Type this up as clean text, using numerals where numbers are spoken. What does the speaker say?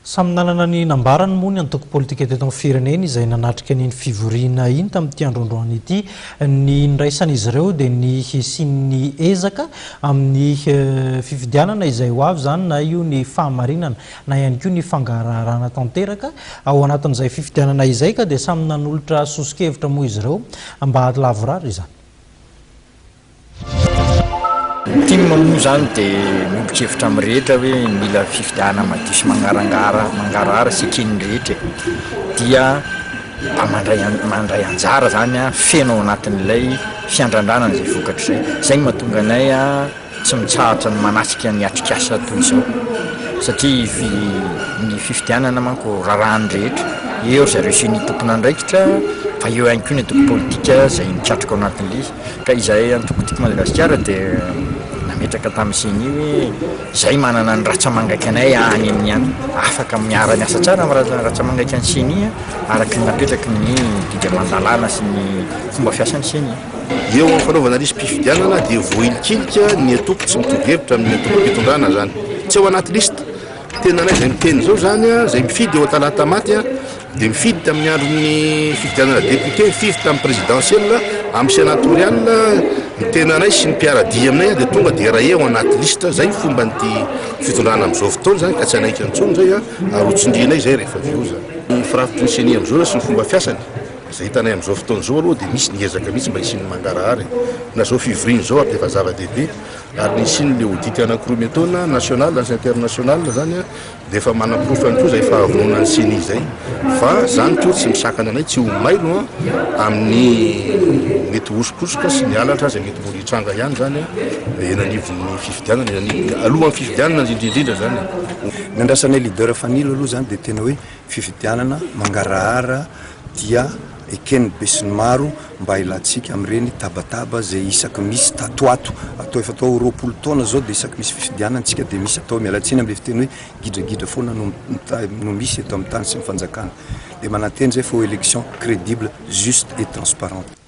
Samy nanana ny nambarany moa ny antoko politika teto amin'ny firenena izay nanatrika an'iny fivoriana iny tamin'ity androandroany ity. Ny niraisan'izy ireo dia ny hisian'ny ezaka amin'ny fifidianana izay ho avy izany na io ny fahamarinana na ihany koa ny fangaraharana tanteraka ao anatin'izay fifidianana izay ka dia samy nanolotra soso-kevitra moa izy ireo mba hahalavorary izany. Tim moa izany dia miombon-kevitra amin'ny rehetra hoe mila fifidianana madio sy mangarangara mangarahara sy eken'ny rehetra e. Dia mba mandray mandray anjara izany feno ao anatin'ilay fiandrandrana an'izay vokatra izay. Izay no mahatonga anay tsy mitsahatra ny manatrika ny atrikasa toy izao satria ny fifidianana manko raharahan'ny rehetra, eo ry zareo ceni tompon'andraikitra fa eo ihany koa ny antoko politika izay mikatroka ao anatin'ilay izy. Ka izahay antoko Tiako Madagasikara dia nametraka tamin'ny ceni hoe izahay manana ny ratsa-mangaikanay any aminy any, afaka miara-miasa tsara amin'ny ratsa-mangaikan'ny ceni araka ny napetraky ny didy aman-dalàna sy ny fomba fiasan'ny ceni. Eo amin'ny fanaovana lisi-pifidianana dia voahilikilika ny antoko tsy mitovy hevitra amin'ny antokom-pitondrana izany. Tsy ao anaty liste. Tenanay izay miteny izao izany, izay mifidy eo Talatamaty dia mifidy tamin'ny andron'ny fifidianana député, mifidy tamin'ny présidentielle, amin'ny sénatoriale, ny tenanay sy ny mpiara-dia aminay dia tonga dia raye ao anaty liste. Izay ny fomban'ity fitondrana amin'izao fotoana izany ka tsy hanaiky intsony izay ary hotsindrianay izay rehefa avy eo izany. Ny firafitry ny ceni amin'izao sy ny fomba fiasany. Izay hitanay amin'izao fotoana izao aloha dia misy ny ezaka mihitsy mba hisian'ny mangarahara e. Na izao fivoriana izao ary dia efa zava-dehibe ary ny hisian'ilay audit anankiroa miantaona, national sy international izany dia efa manaporofo ihany koa izay fahavononan'ny ceni izay. Fa izany koa tsy misakana anay tsy ho mailo amin'ny mety hosokosoka sy ny halatra izay mety mbola hitranga ihany izany eny anivon'ny fifidianana, eny anivon'ny, alohan'ny fifidianana indrindra indrindra izany e. Ny andrasanay leader Fanilo aloha izany dia tena hoe Fifidianana mangarahara dia eken'ny besinimaro mba hilantsika amin'ireny tabataba izay isaky misy tatoato atao efa atao 20 taona izao dia isaky misy fifidianana tsika dia misy atao miala tsiny amin'ilay fiteny hoe gidragidra foana no no misy eto amin'ny tany sy ny fanjakana dia manantena izay fa ho élection crédible, juste et transparente.